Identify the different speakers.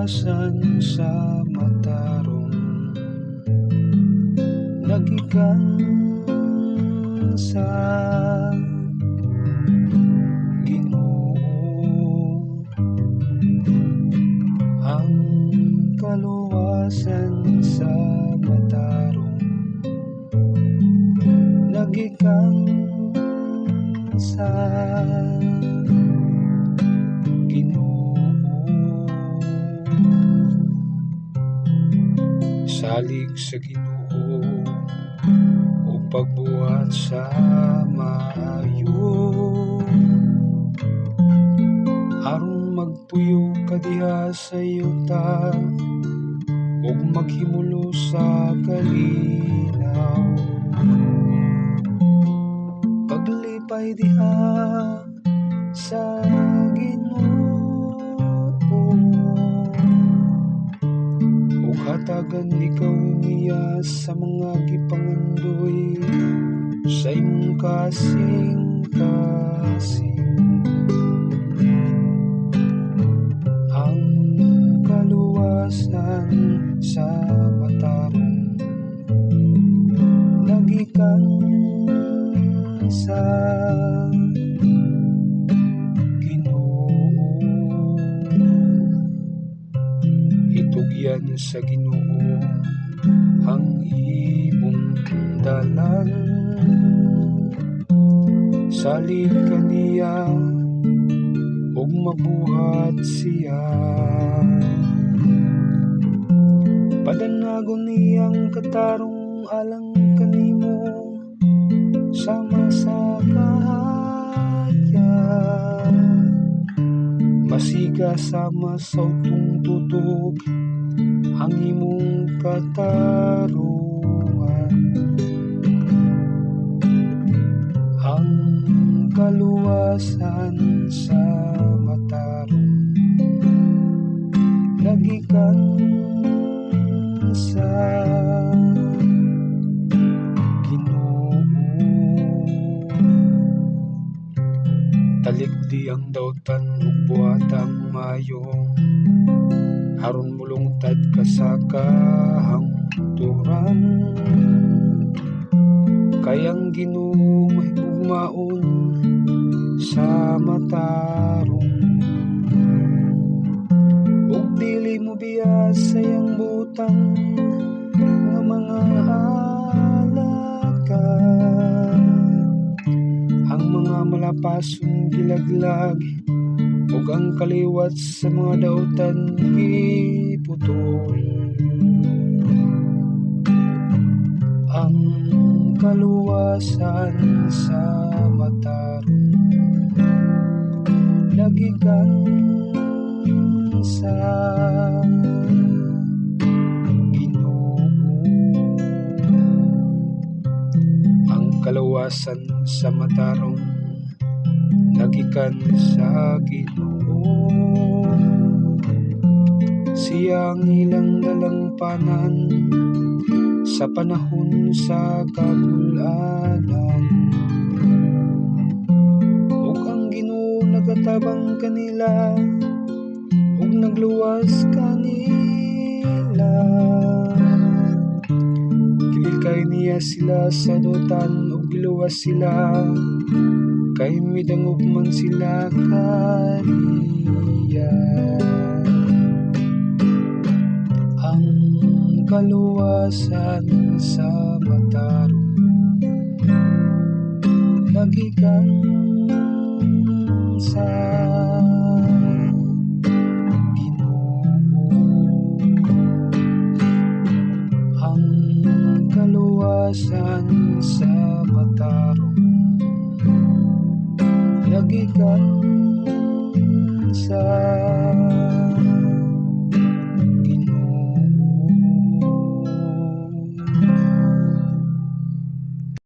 Speaker 1: Kaluwasan sa matarong nagikan sa Ginoo. Ang kaluwasan sa matarong nagikan sa Ginoo. Salig sa Ginoo ug pagbuhat sa maayo, aron magpuyo ka diha sa yuta ug maghimulo sa kalinaw. Paglipay diha sa Ginoo ug hatagan ikaw niya sa mga gipangandoy sa imong kasing-kasing. Ang kaluwasan sa matarong nagikan sa Ginoo. Itugyan sa Ginoo ang imong dalan, salig kaniya ug mabuhat siya. Padanagon niyang katarong alang kanimo sama sa kahayag, masiga sama sa utong tutok ang imong katarungan. Ang kaluwasan sa matarong nagikan sa Ginoo. Talikdi ang dautan ug buhata ang maayo, aron molungtad ka sa kahangturan. Kay ang Ginoo mahigugmaon sa matarong ug dili mobiya sa iyang butang nga mga alagad. Ang mga malapason gilaglag ug ang kaliwat sa mga dautan giputol. Ang kaluwasan sa matarong nagikan sa Ginoo. Ang kaluwasan sa matarong nagikan sa Ginoo. Siya ang ilang dalangpanan sa panahon sa kagul-anan. Ug ang Ginoo nagatabang kanila ug nagluwas kanila. Gilikay niya sila sa dautan ug giluwas sila, kay midangop man sila kaniya. Ang kaluwasan sa matarong nagikan sa Ginoo. Ang kaluwasan sa